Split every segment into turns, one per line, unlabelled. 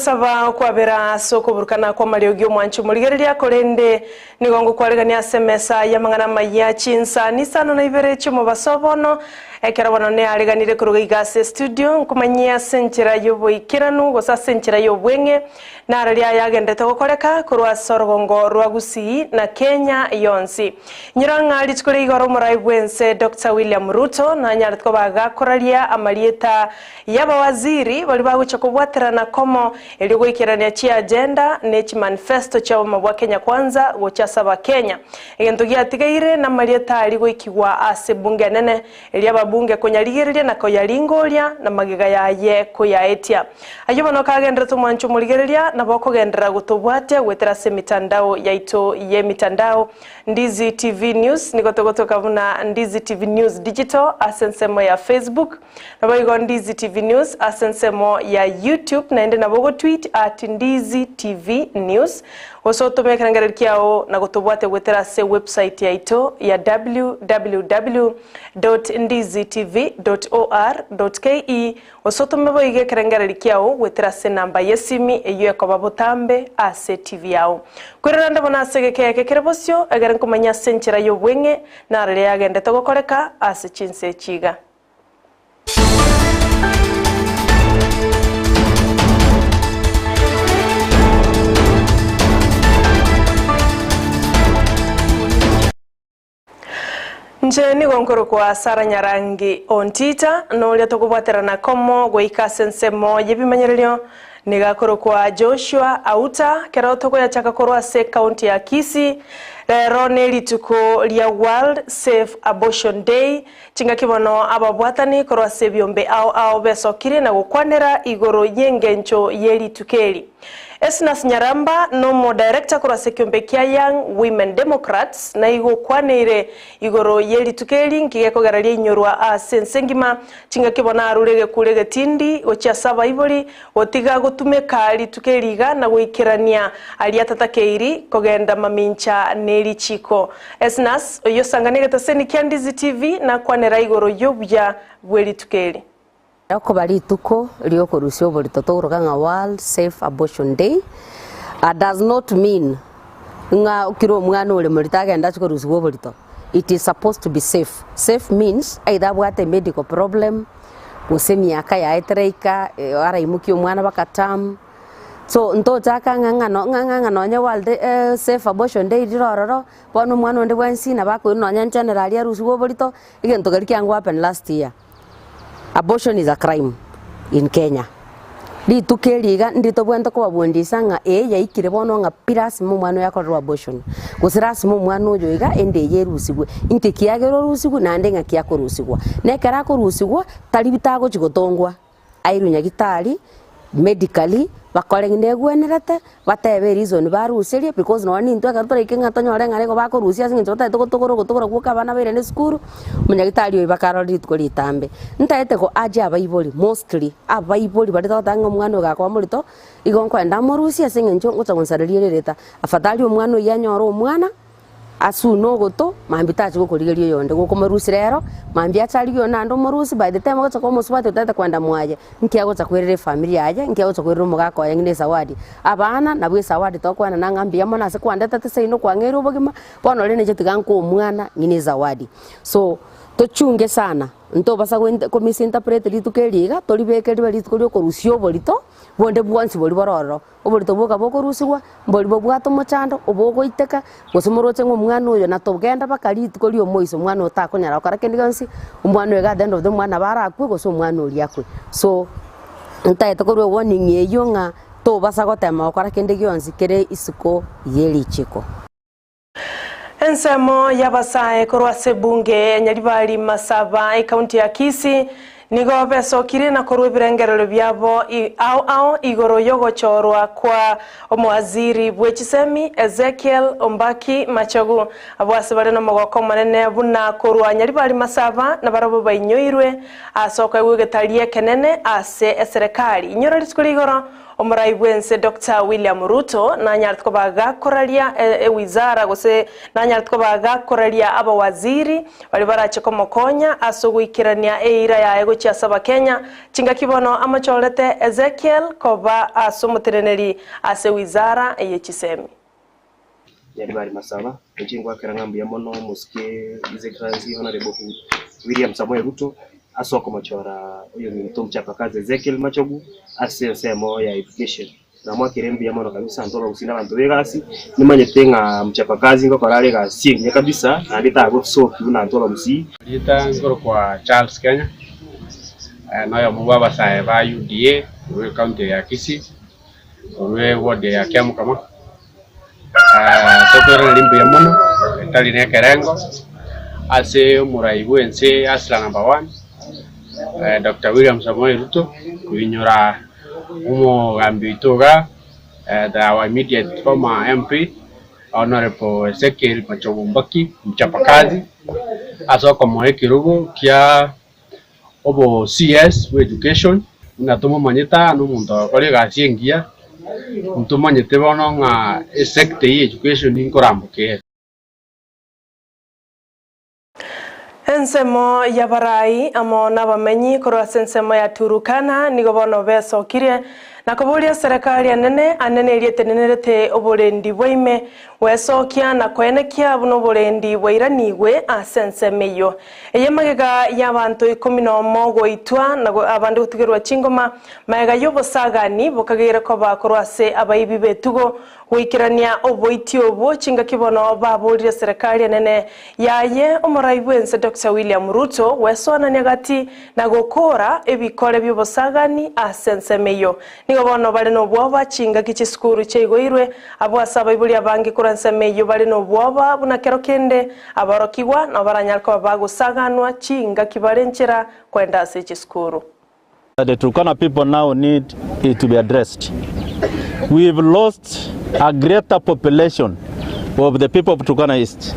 Ngosaba okwabera ase okoburukana kw'amariogi 'omwancho omorigereria, korende nigo ngokwaregania ase emesa y'amang'ana amayia chinsa nisano na ibere chi'omobaso bono, ekero bono neareganire koruga iga ase estudio, nkomanyie ase enchera y'oboikeranu gose ase enchera y'obweng'e, Nararia ayagenderete gokoreka korwa ase orogongo rwa Gusii na Kenya yonsi. Inyora ng'a rituko ria igoro omorai bw'ense Doctor William Ruto nanyarete koba agakoraria amarieta y'abawaziri baria bagochia kobwaterana komo erio goikerania chiagenda ne chimanifesto chi'obomo bwa Kenya Kwanza gochia ase abakenya. Egento giatigaire namarieta aria goikigwa ase ebunge enene Erio ababunge konyarigereria na koyaringoria, na magega yaye koyaetia. Ayio bono kagenderete omwancho omorigereria, nabo okogenderera gotobwatia goetera ase emitandao yaito y'emitandao, Ndizi TV News, nigo togotoka buna Ndizi TV News Digital ase ensemo ya Facebook, naboigo Ndizi TV News ase ensemo ya YouTube, naende nabo ogotweet at Ndizi TV News. Gose otome ekerengererio kiao na gotobwatia goetera ase website yaito ya www dot ndizitv dot or dot ke gose otome boigo ekerengererio kiao goetera ase enamba y'esimi eyio ekoba botambe ase TV yao. Kwerera ande bono ase egeka eke kere bosio egere nkomanye ase enchera y'obweng'e naro yagendete gokoreka ase chinse echi iga. Inche nigo nkorokwa Sara Nyarangi Ontita, na oria tokobwaterana komo goika ase ensemo y'ebimanyererio nigo akorokwa Joshua Auta, kero tokoyachaka korwa ase ekaunti ya Kisii. Rero nerituko ria World Safe Abortion Day, Chingaki bono ababwatani korwa ase ebiombe ao ao besokirie na gokwanera igoro y'engencho ye rituko eri. Esnas Nyaramba nomo director korwa ase ekiombe kia Young Women Democrats naigo okwaneire igoro ye rituko eri nki gekogera riainyorwa ase ense engima. Chingaki bono arure egekuro egetindi gochia ase abaibori gotiga gotumeka rituko eri iga na goikerania aria atatakeiri kogenda mamincha ne richiko. Esnas, oyio osangane egetaseni kia Ndizi TV, nakwanera igoro y'obuya bwe rituko eri.
Okoba rituko riokorusia oborito togoroka ng'a World Safe Abortion Day does not mean ng'a kera omwana ore morito agende ache korusigwa oborito. It is supposed to be safe. Safe means either abwate medical problem, gose emiaka yaye teraika, araimokie omwana baka term. So ntochaka ng'a ng'a no ng'a ng'a nonye world safe abortion day rire ororo, bono omwana onde bwensi nabo akoirwa nonye nchenera aria arusigwe oborito, egento keria kiango happen last year. Abortion is a crime in Kenya. Rituko eri iga ndiri tobwenerete kobabundisa ng'a ee yaikire bono ng'a pi lasima omwana oyo akorerwe abortion, gose lasima omwana oyo iga ende eye erusigwe. Inki kiagera orusigwe naende ng'aki akorusigwa. Na ekero akorusigwa, tari tagochi gotongwa. Airwe nyagitari, medically, bakore ng'a negwenerete, batebe ereason baruserie because nonye nintwe ekero toraike ng'a tonyore ng'a nigo bakorusia ase eng'encho batagete gotogora ogotogora gwoka abana bairane esukuru, omonyagitari oyio bakarora rituko ritambe. Ntagete go urge abaibori mostly, abaibori baria togoteba ng'a omwana oyo gakoba morito, igo nkoenda morusie ase eng'encho ngocha gonsareria ere erieta. Afadhali omwana oyio anyore omwana. Asune ogoto, mambia tachi gokorigeria oyonde. Gokomorusia rero, mambia ache arigie oyonde naende omorusie, by the time ogocha koba omosubati otagete koenda mwaye, nki agocha kwerera efamiri yaye, nki agocha kwerera omogaka oye ng'ina ezawadi. Abana, nabwo ezawadi tokoenana ng'a mbuya mono ase kwandetete seino kwang'eire obogima, bono rende inche tiga nkoe omwana ng'ina ezawadi. So, tochunge sana, ntobasa ko misinterpret rituko eri iga, toribeke ribe rituko ria okorusia oborito, bonde bwonsi boria bore ororo. Oborito bwoka bokorusigwa, mbori bobwate omochando, obogoiteka, gose moroche ng'a omwana oyo natogenda mpaka rituko ri'omoiso omwana oyo takonyara gokora kende gionsi, omwana oyo iga at the end of the day omwana nabo arakwe gose omwana oria akwe. So, ntagete korwa ewarning eyio ng'a tobasa gotema gokora kende gionsi kere isiko ye richiko.
Ensemo y'abasae korwa ase ebunge ya Nyaribari Masaba ekaunti ya Kisii nigo besokire na korwa ebirengererio biabo ao ao igoro y'ogochorwa kwa omowaziri bwe chisemi Ezekiel Ombaki Machogu. Abwo ase bare nomogoko omonene buna korwa Nyaribari Masaba nabarabwo bainyoirwe ase okoegwa egetari ekenene ase eserekari. Inyora rituko ria igoro. Omorai bw'ense Doctor William Ruto nanyarete koba gakoraria ewizara gose nanyarete koba gakoraria abawaziri baria barache komokonya ase ogoikerania eira yaye gochia ase abakenya. Chingaki bono amochorete Ezekiel koba ase omoteneneri ase ewizara ye chisemi.
Nyaribari Masaba, Inche ngoakera ng'a mbuya mono omosike His Excellency Honourable William Samoei Ruto ase okomochora oyominto omochapakazi Ezekiel Machogu ase ensemo ya education. Namoakire mbuya mono kabisa intwe abagusii na abanto b'egasi, nimanyete ng'a mchapakazi ngokora are egasi engiya kabisa naende tagosokia buna intwe abagusii.
Erieta nkorokwa Charles Kenya, noyomo bw'abasae ba UDA korwa ecounty eye ya Kisii, korwa eward ya Kiamokama. Tokoiraneria mbuya mono etari nekerengo ase omorai bw'ense Hustler number one Doctor William Samoei Ruto koinyora omogambi oito iga the our immediate former MP Honourable Ezekiel Machogu Mbaki mchapakazi ase okomoa ekerogo kia obo CS bwa education, buna tomomanyete aa na omonto ogokora egasi engiya, ntomanyete bono ng'a esector eye ya education nkoramboka ere.
Ensemo y'abarai amo nabamenyi korwa ase ensemo ya Turukana nigo bono besokirie na koboria eserekari enene anene eria etenenerete oborendi bwaime gwesokia na koenekia buna oborendi bwairanigwe ase ensemo eyio. Eye magega y'abanto ikomi nomo goitwa na abande gotigerwa chingoma, magega y'obosagani bokageire koba korwa ase abaibi b'etugo, goikerania oboiti obwo chingaki bono baborire serikali enene yaye omorai bw'ense Doctor William Ruto gwesoanania gati na gokora ebikore bi'obosagani ase ensemo eyio. Nigo bono bare nobwoba chingaki chisukuru chiaigoirwe, abwo ase abaibori abange korwa ensemo eyio bare nobwoba buna kero kende Aborokigwa nabo baranyare koba bagosaganwa chingaki bare nchera kwenda ase chisukuru.
The Turkana people now need it to be addressed. We've lost a greater population of the people of Turkana East.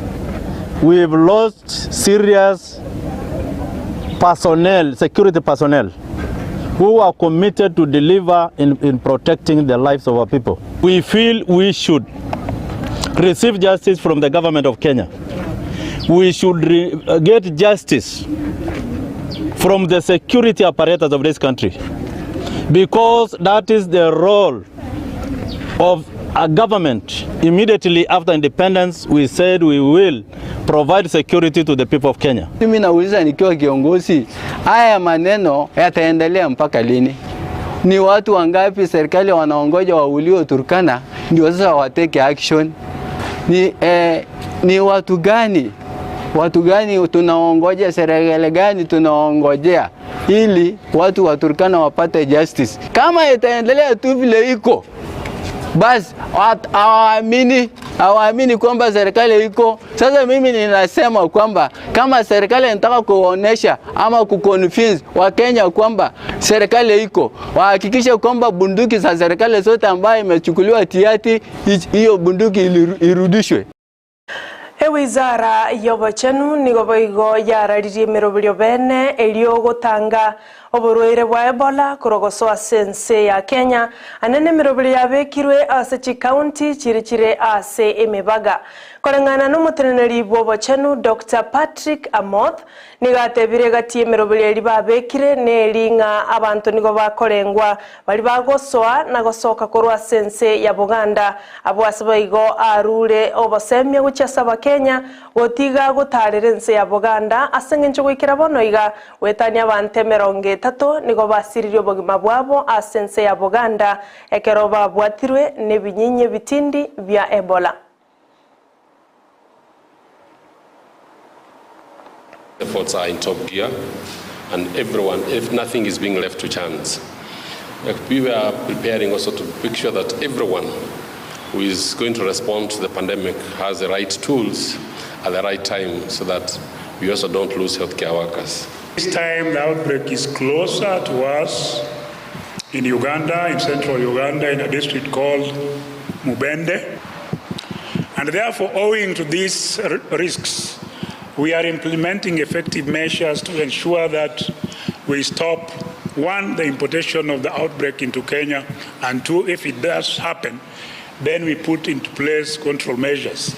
We've lost serious personnel, security personnel, who are committed to deliver in, in protecting the lives of our people. We feel we should receive justice from the government of Kenya. We should re- get justice from the security apparatus of this country because that is the role of a government. Immediately after independence, we said we will provide security to the people of Kenya.
Mimi nauliza nikiwa kiongozi, haya maneno yataendelea mpaka lini? Ni watu wangapi serikali wanaongoja wauliwe Turkana ndio sasa wateke action? Ni, eh, ni watu gani watu gani tunaongoja, serikali gani tunaongojea ili watu wa Turkana wapate justice? Kama itaendelea tu vile iko basi hawaamini hawaamini kwamba serikali iko. Sasa mimi ninasema kwamba kama serikali inataka kuonesha ama kuconvince Wakenya kwamba serikali iko, wahakikishe kwamba bunduki za serikali zote ambayo imechukuliwa Tiaty, hiyo bunduki irudishwe.
Ewizara y'obochenu nigo boigo yararirie emeroberio bene erio gotanga oborwaire bwa Ebola korwa gosoa ase ense ya Kenya, ane nemeroberio yabekirwe ase chikaunti chire chire ase emebaga. Koreng'ana nomoteneneri bw'obochenu Doctor Patrick Amoth nigo atebire gati y'emeroberio eria babekire neri ng'a abanto nigo bakorengwa baria bagosoa na gosoka korwa ase ense ya Buganda Abwo ase boigo arure obosemia gochia ase Abakenya, gotiga gotaarera ense ya Boganda, ase engencho goikera bono iga goetania abanto emerongo etato nigo basiririe obogima bwabo ase ense ya Boganda ekero babwatirwe nebinyinyi ebitindi bia Ebola.
Efforts are in top gear and everyone, if nothing is being left to chance. We are preparing also to make sure that everyone who is going to respond to the pandemic has the right tools at the right time so that we also don't lose healthcare workers.
This time the outbreak is closer to us in Uganda, in central Uganda, in a district called Mubende. And therefore, owing to these risks, we are implementing effective measures to ensure that we stop One, the importation of the outbreak into Kenya, and two, if it does happen, then we put into place control measures.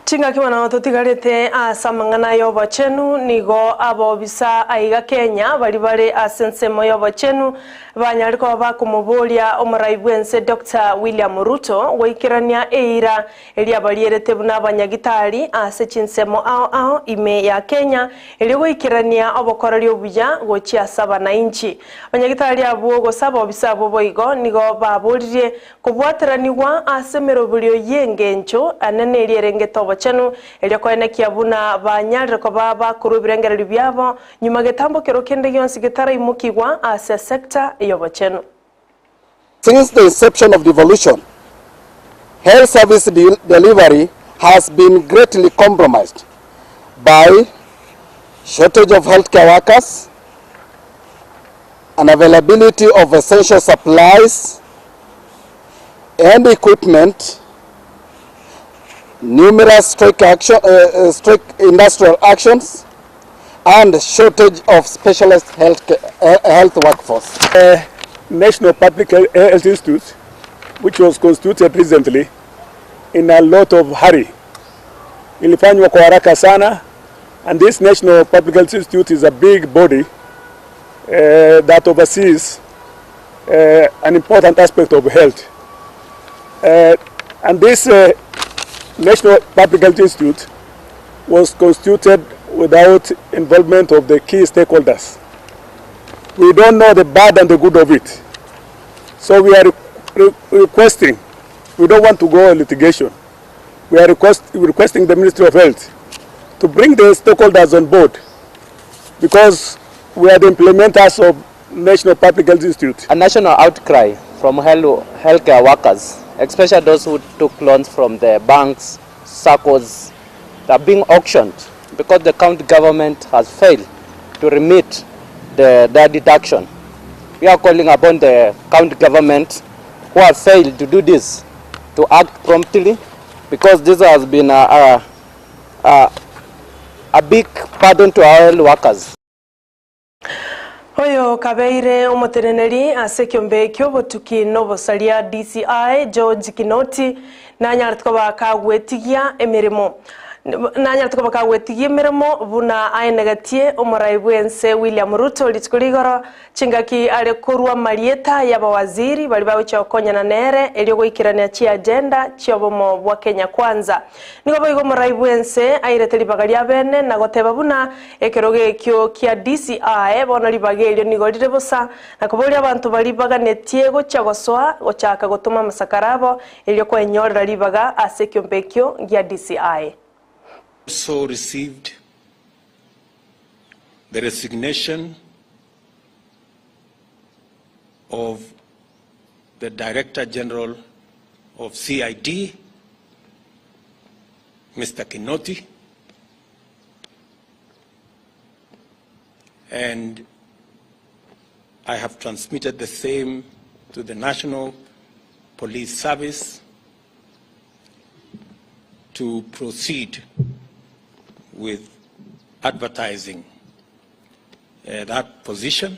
Chingaki bono totigarete ase amang'ana y'obochenu, nigo abobisa aiga Kenya baria bare ase ensemo y'obochenu banyare koba bakomoboria omorai bw'ense Doctor William Ruto goikerania eira eria barierete buna abanyagitari ase chinsemo ao ao ime ya Kenya erio goikerania obokoreri obuya gochia ase abanainchi. Abanyagitari abwo gose abobisa abwo boigo nigo baboririe Kobwateranigwa ase emeroberio y'engencho enene eria erengete obochenu, erio koenekia buna banyarire koba bakorua ebirengererio biabo nyuma getambo kero kende gionsi getaraimokigwa ase esecta y'obochenu.
Since the inception of devolution, health service delivery has been greatly compromised by shortage of healthcare workers, unavailability of essential supplies and equipment, numerous strike action, strike industrial actions, and shortage of specialist health, health workforce.
National Public Health Institute, which was constituted recently in a lot of hurry. Ilifanywa kwa haraka sana and this National Public Health Institute is a big body that oversees an important aspect of health. And this National Public Health Institute was constituted without involvement of the key stakeholders. We don't know the bad and the good of it. So we are requesting, we don't want to go litigation. We are requesting the Ministry of Health to bring the stakeholders on board because we are the implementers of National Public Health Institute.
A national outcry from healthcare workers, especially those who took loans from the banks, SACCOs, they are being auctioned because the county government has failed to remit their deduction. We are calling upon the county government who have failed to do this to act promptly, because this has been a big burden to our health workers.
Oyo kabeire omoteneneri ase ekiombe ki'obotuki na obosaria DCI George Kinoti nanyarete koba kagwetigia emeremo nanyarete koba kagwetigia emeremo buna aenegetie omorai bw'ense William Ruto rituko rigoro chingaki are korwa marieta y'abawaziri bari bagochia gokonyana nere erio goikerania chiagenda chiobomo bwa Kenya Kwanza. Nigo boigo omorai bw'ense airete ribaga ria bene na goteba buna ekerogo ekio kia DCI bono ribaga erio nigo rire bosa na koboria abanto bari baganetie gochia gosoa gochaka gotoma amasakara abo erio kwenyorera ribaga ase ekiombe ekio gia DCI.
Also received the resignation of the Director General of CID, Mr. Kinoti, and I have transmitted the same to the National Police Service to proceed with advertising that position.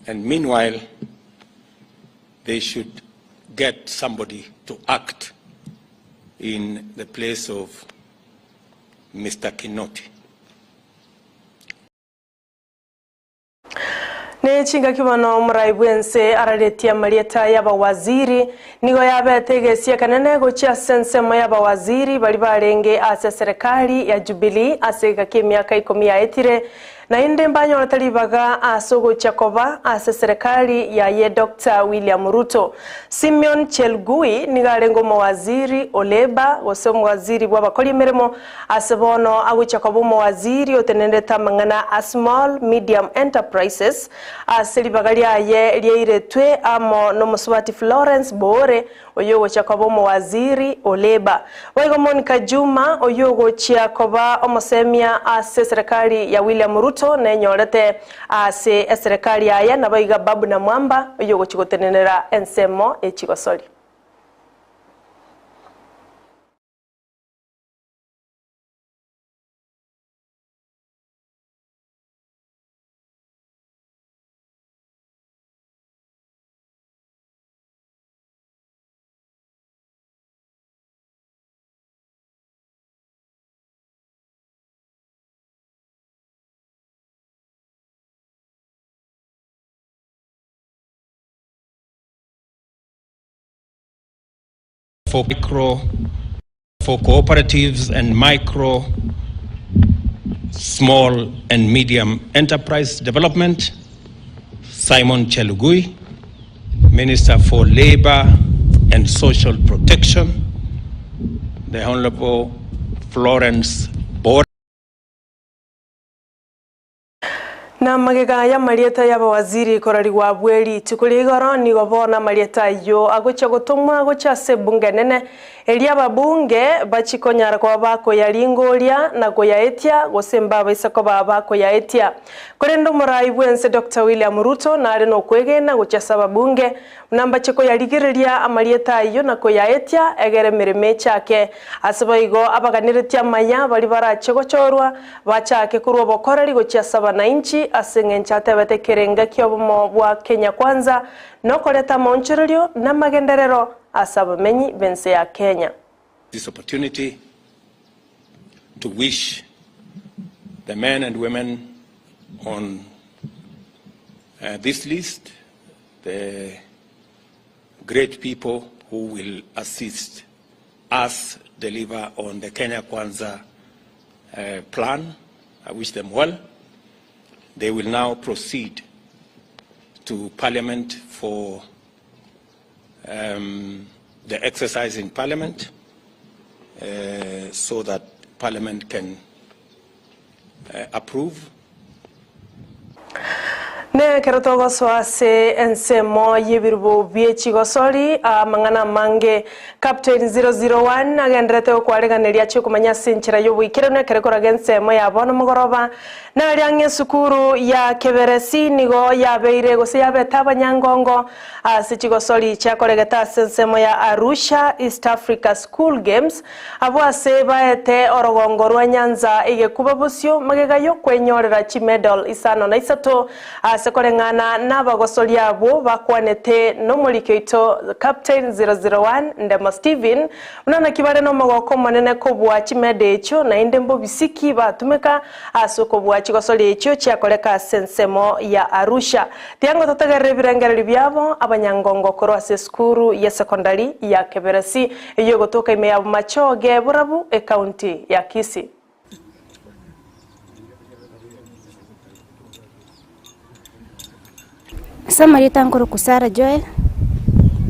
And meanwhile, they should get somebody to act in the place of Mr. Kinoti.
Ne chingaki bono omorai bwense araretia marieta y'abawaziri nigo yabete egesia kanene gochia ase ensemo y'abawaziri bari barenge ase serikali ya Jubilee ase egeka emiaka ikomi yaetire naende mbanyorete ribaga ase ogochia koba ase serikali yaye Dr. William Ruto. Simeon Chelgui nigo arenge omowaziri oleba gose omowaziri bwa abakori emeremo ase bono agochia koba omowaziri otenenete amang'ana a Small Medium Enterprises ase ribaga riaye riairetwe amo n'omosubati Florence Bore oyo ogochia koba omowaziri oleba. Boigo Monica Juma oyo ogochia koba omosemia ase serikali ya William Ruto nenyorete ase eserikali yaye naboiga Babu na Mwamba oyo ogochia gotenenera ensemo echigosori.
for Micro for Cooperatives and Micro, Small and Medium Enterprise Development, Simon Chelugui, Minister for Labor and Social Protection, the Honorable Florence Bore.
Na magega y'amarieta y'abawaziri korarigwa bwe rituko ria igoro, nigo bono amarieta ayio agochia gotomwa gochia ase ebunge enene, erio ababunge bachie konyara koba bakoyaringoria na koyaetia, gose mbabaisa koba bakoyaetia. Korende omorai bw'ense Doctor William Ruto nare nokwegena gochia ase ababunge, buna mbache koyarigereria amarieta ayio na koyaetia, egere emeremo echake. Ase boigo abaganeretie amaya baria barache gochorwa, bachake korwa obokoreri gochia ase abanainchi, ase engencho atebete ekerenga ki'obomo bwa Kenya Kwanza nokoreta amaonchorerio na amagenderero ase abamenyi b'ense ya Kenya.
This opportunity to wish the men and women on this list the great people who will assist us deliver on the Kenya Kwanza plan. I wish them well. They will now proceed to Parliament for um, the exercise in Parliament uh, so that Parliament can uh, approve.
Nekero togosoa ase ensemo y'ebirubo bie chigosori, amang'ana amange Captain 001 agenderete gokwareganeria achie komanya ase enchera y'oboikeranu ekero ekoraga ensemo ya bono mogoroba. Naria ang'e esukuru ya Keberesi nigo yabeire gose yabete abanyangongo ase chigosori chiakoregete ase ensemo ya Arusha East Africa School Games abwo ase baete orogongo rwa Nyanza egekuba bosio magega y'okwenyorera chimedal isano na isato ase koreng'ana nabagosori abwo bakwanete nomoriki oito Captain 001 Ndemo Stephen buna naki bare nomogoko omonene kobua chimedal echio naende mbobisiki batumeka Ase okobua chigosori echio chiakoreka ase ensemo ya Arusha. Tiango totegerere ebirengererio biabo abanyangongo korwa ase esukuru ye secondary ya Keberesi eyio egotoka ime ya Bomachoge Borabu ecounty ya Kisii.
Ase amarieta nkorokwa Sarah Joel,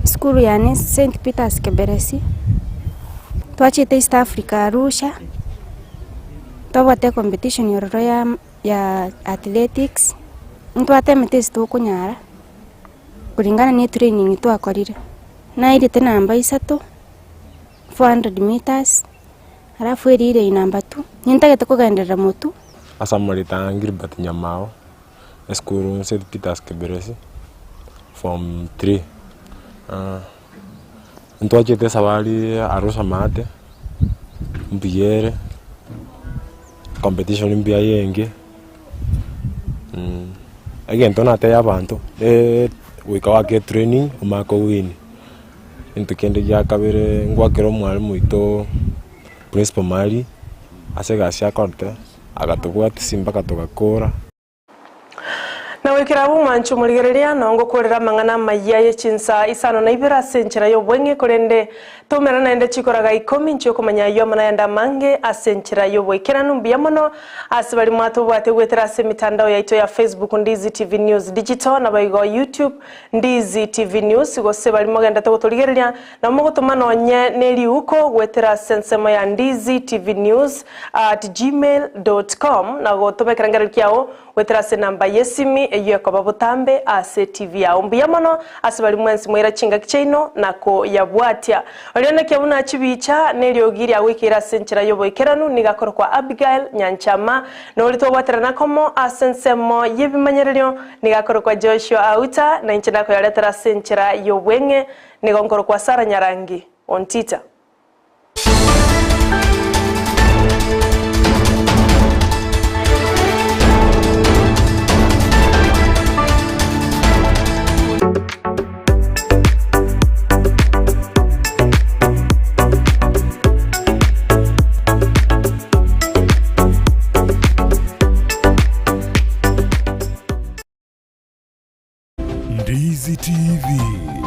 esukuru yane St Peters Keberesi, twachete East Africa Arusha, twabwate ecompetition ororo ya ya athletics, ntwatemete ase tokonyara, kulingana na etraining twakorire. Nairete namba isato, 400 metres, alafu erelay namba two, nintagete kogenderera motwe.
Ase amarieta aa Gilbert Nyamao. Esukuru St Peters Kibirisi form 3 ntwachete esabari Arusha maate mbuya ere competition mbuya yenge egento natebia abanto goika goaka etraining omanye kowin. Egento kende gia kabere ngwakera omwalimu oito principal Mari ase egasi akorete agatobwatisia mpaka togakora.
Na goikera abwo omwancho omorigereria, nao ngokorera amang'ana amayia ye chinsa isano na ibere ase enchera y'obweng'e, korende toumera naende chikoraga ikomi inche okomanya ayio amo nayande amange ase enchera y'oboikeranu. Mbuya mono ase baria mwatobwate goetera ase emitandao yaito ya Facebook Ndizi TV News Digital naboigo YouTube Ndizi TV News, gose baria mogendete gotorigereria nabo mogotoma nonye ne riuko goetera ase ensemo ya Ndizi TV News at gmail dot com na gotoma ekerengererio kiao goetera ase enamba y'esimi eyio ekoba botambe ase TV yao. Mbuya mono ase baria mwensi mwaira chingaki chiaino na koyabwatia. Oria naki buna chibicha na eriogi riagoikeire ase enchera y'oboikeranu nigo akorokwa Abigail Nyanchama, na oria twabwaterana komo ase ensemo y'ebimanyererio nigo akorokwa Joshua Auta, na inche nakoyaretera ase enchera y'obweng'e, nigo nkorokwa Sarah Nyarangi Ontita.